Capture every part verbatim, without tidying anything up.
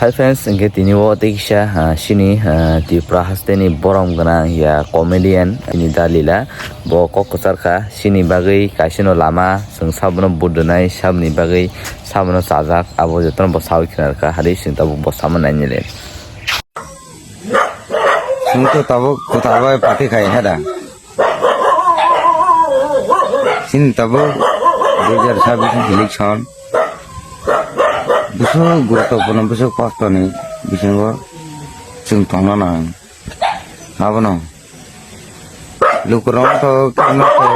Hi friends, hingke tini o tei kisa, ah, sini, ah, Tripura hasteni borom gwnang ya comedian ni Dalila. Bo kok kwchar kha, sini bagwi kaisano lama, chwng sabono budunai, saboni bagwi sabono chajak, abo jotono bo sawi khna rwkha, hari chwng tabuk bo sama nainile. Chwng to tabuk kwtal bai party khai ha da. Chini tabuk dui hajar sabbish election. Bwswk guruttopurno, bwswk kostoni bisingo chwng tongna nang. Abono lukurok to kemno to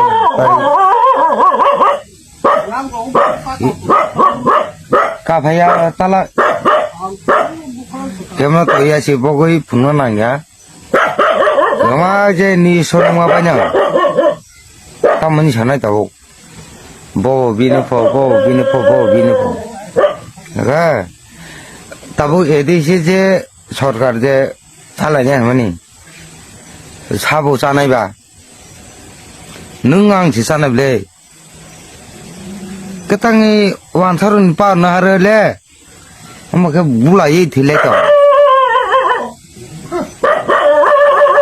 kaphaya tala kemno to ya si bogwi phunukna nangya. Rwma je ni sorongma baino. Tamoni sanai tabuk. Bo bini pho, bo bini pho, bo bini pho. Aga tabuk A D C je sorkar je chalainai hwnmani. Sabo chanai ba. Nwng ang se chanai ble. Kwtangni wansarokni par no haro le. Omo khe bulaiwi thwilai tong.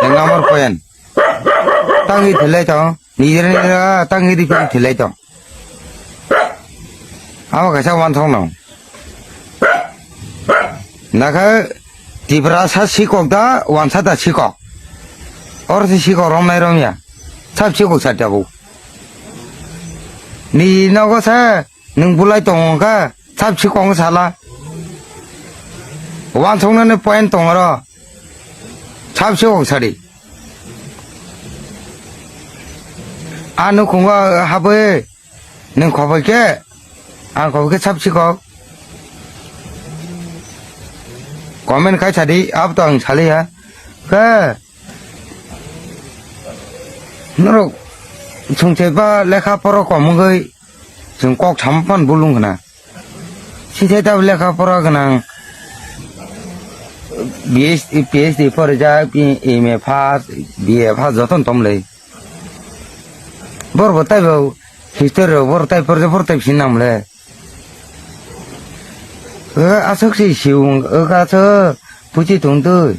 Engamar poyan. Tangwi thwilai tong. Nijera nijera tangwi riphi thwilai tong. Abo kaisa wansok no. Nakha Tiprasa sikok da, wansa da sikok. Oro se sikok romnai romya. Sab sikok sa tabuk. Ni nogo sa nwng bulai tongo kha, sab sikok sala. Wansoknani point tongo ro. Sab sikok sadi. A nukhungo habwi nwng khobai khe, ang khobai khe sab sikok. Comment khai sadi, abo to ang saliya. Khe, norok songchai ba lekha poro kom wngwi chwng kok sama phano bulung khna. Sithai tabuk lekha pora gwnang, B S, P H D porijak, M A pass, B A pass jotono tongmwlai. Borok bo taibo history rok borok tai porjak, borok tai sini nangmwlai. O aswk se siwng, o aswk puchi tongtwi.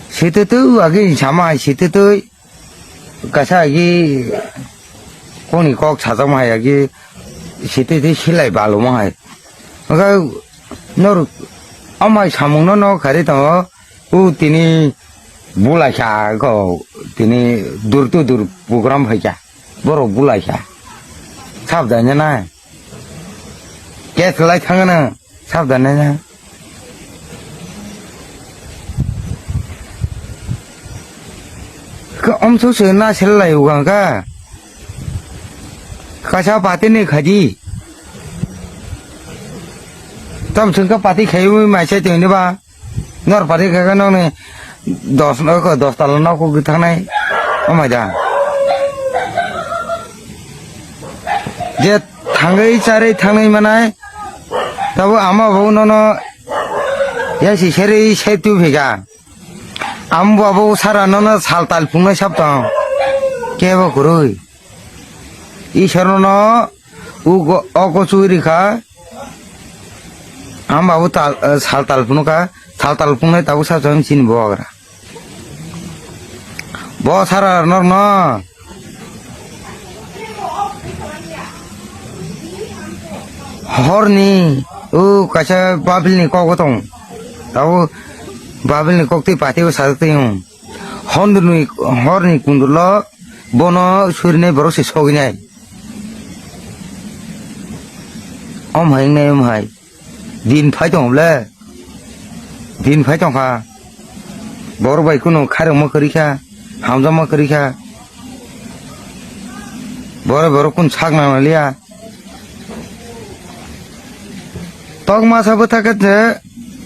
Sititwi agi sama hai sititwi. Kaisa agi koni kok sajak ma hai agi sititwi silai baloma hai. Oga nor amai samung no no khari tongo. U tini bulaikha ko tini dur to dur program phaikha. Borok bulaikha. Sabdanya na. Kes lai thangana. Sabdanya na. Ka omso se na sel lai ugang ka. Kasa pati ni khaji. Tam sung ka pati khayu mai se tini ba. Nor pari kaka nokni dos, dos tala nok kok thangnai. Amai da. Je thangwi charwi thangnai manai. Tabo ama bo nono yasi serwi se tu phika. Am bo abo sara nono sal tal phungnai sab tong. Kebo kwrwi. Isor nono ugo, ogo churi kha. Ang babu tal, eh, sal tal phunukha, sal tal phunai tabuk sa chang chini bo agra. Bo sara nor no. Horni, u kaisa babilni kok tong. Tabuk babilni kok twi pati o sajak twi. Hondrni, horni kundulo bono surinai borok se soginai. Om hai wngnai, om hai. Din phai tong le. Din phai tong kha. Borok bai kunu khairokma kwrwi kha. Hamjakma kwrwi kha. Borok borok kunu sak nang liya. Tok masa bwtha khe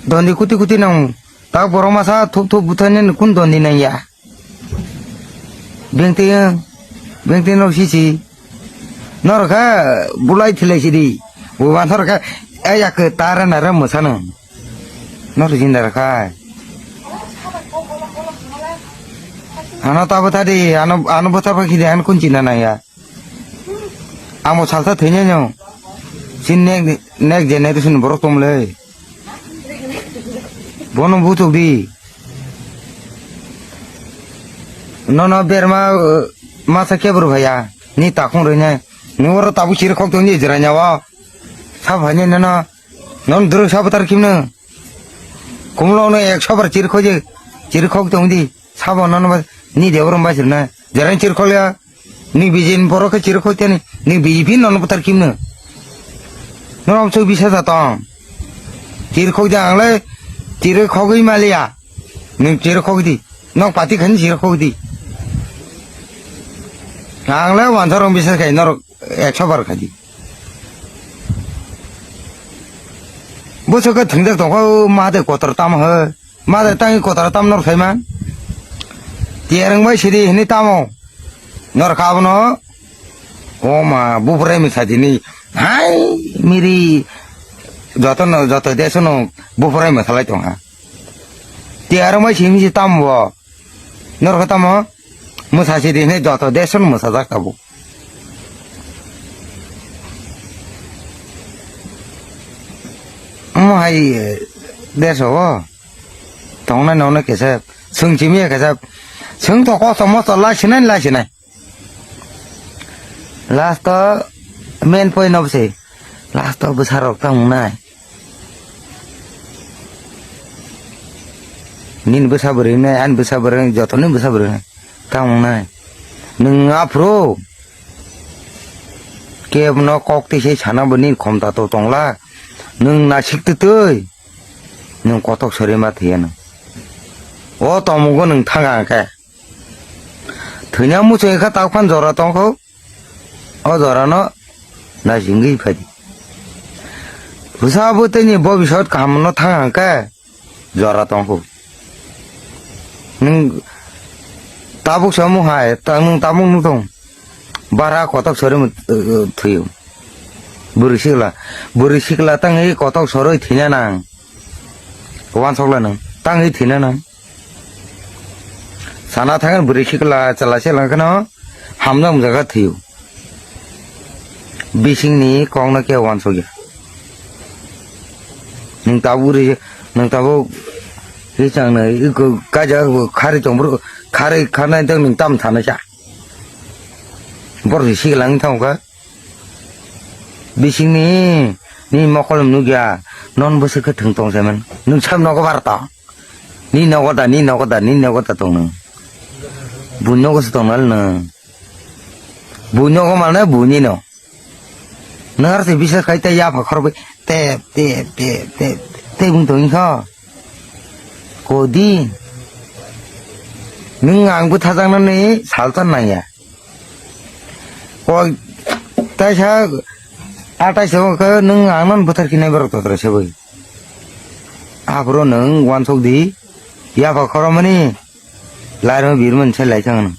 dondi kuti kuti nang. Tak borok masa thup thup bwtha nini kun dondi nang ya. Bengtwi, bengtwi nok sisi. Norok kha bulai thilai sidi. Buban norok kha, eh, yak tara nara mwsano. Norok jinda kha. Ano ta bwtha di, ano, ano bwtha pa khidi, ano kun chinda nang ya. Amo salsa thwinai no. Sin next, next generation borok tongmwlai. Bono buchuk di. Nono berma, uh, masa kebru phaiya. Ni takhung rwinai. Ni oro tabuk chiri khok tongdi jwrainao. Sabo phainai nono. Non dwrwng sabo tar kimno. Kumlo no ekso bar chiri khoje. Chiri khok tongdi. Sabo nono ba ni debor ba sirna. Jwrain chiri khokya. Ni B J P ni borok khe chiri khok tani. Ni B J P nono buthar kimno. Nono amsuk bisa jatong. Chiri khok di angle chiri khogwi maliya. Nwng chiri khok di. Nok pati khani chiri khok di. Angle wansarong bisa khai norok ekso bar khai di. Bwswk khe thwngjak tongkha o ma de kotor tamo he. Ma de tangwi kotor tam nor khai man. Tiyarwng bai sidi hini tamo. Nor kha abono. O ma, buphrai mwsa dini. Hai, miri. Joto no, joto deso no buphrai mwsalai tongha. Tiyarwng bai simi si tamo bo. Nor kha tamo. Mwsa sidi hini joto deso no mwsajak tabuk. Omo hai, eh, deso o. Tongnai nongnai kesa. Swng chimiya kesa. Swng to kosto mosto lai sinai lai sinai. Last o main point of se. Last o bwsa rok tang nai. Nini bwsa bwrwi nai, ani bwsa bwrwi nai, jotoni bwsa bwrwi nai. Tang nai. Nwng aphuru. Kebo no kok twi se sana bo nini khomta to tongla. Nwng nasik twtwi. Nwng kotok sori ma thwiya nwng. O tomungo nwng thanga hwnkhe. Thwina muchung kha tak phan jora tongkho. O jora no naisingwi phai di. Bwsa bwtwi ni bobisot kaham no thanga hwnkhe. Jora tongkho. Nwng tabuk samu hai, ta-, nwng tabuk nukthung. Bara kotok sori mu, uh, uh, thwiyo. Bwrwi sikla. Bwrwi sikla tangwi kotok soroi thwina nang. Wansokla nwng. Tangwi thwina nang. Sana thangwi bwrwi sikla chwla se langkheno hamjak mujak khe thwiyo. Bisingni kokno khe wansokya. Nwng tabuk ri, nwng tabuk ri chang nai, iko kaja bo khari tong bro, khari khanai tong nwng tam thanai cha. Bor si siklang thang kha. Bisingni, ni mokol nugya, non bwswk khe thwng tong se man. Nwng sam nogo bar ta. Ni nogo da, ni nogo da, ni nogo da tong nwng. Bui nogo se tong nal nwng. Bui nogo mane bui ni no. Nwng ar se bisa khai tei yapha khorbai tep, tep, tep, tep, tei bung tong kho. Kodi. Nwng ang bwthajaknani salsa nangya. Kok taisa atai se khe nwng ang non bwthar khinai borok totra se bai. Aphuru nwng wansok di. Yapha khoromani. Lairung birman se lai chang.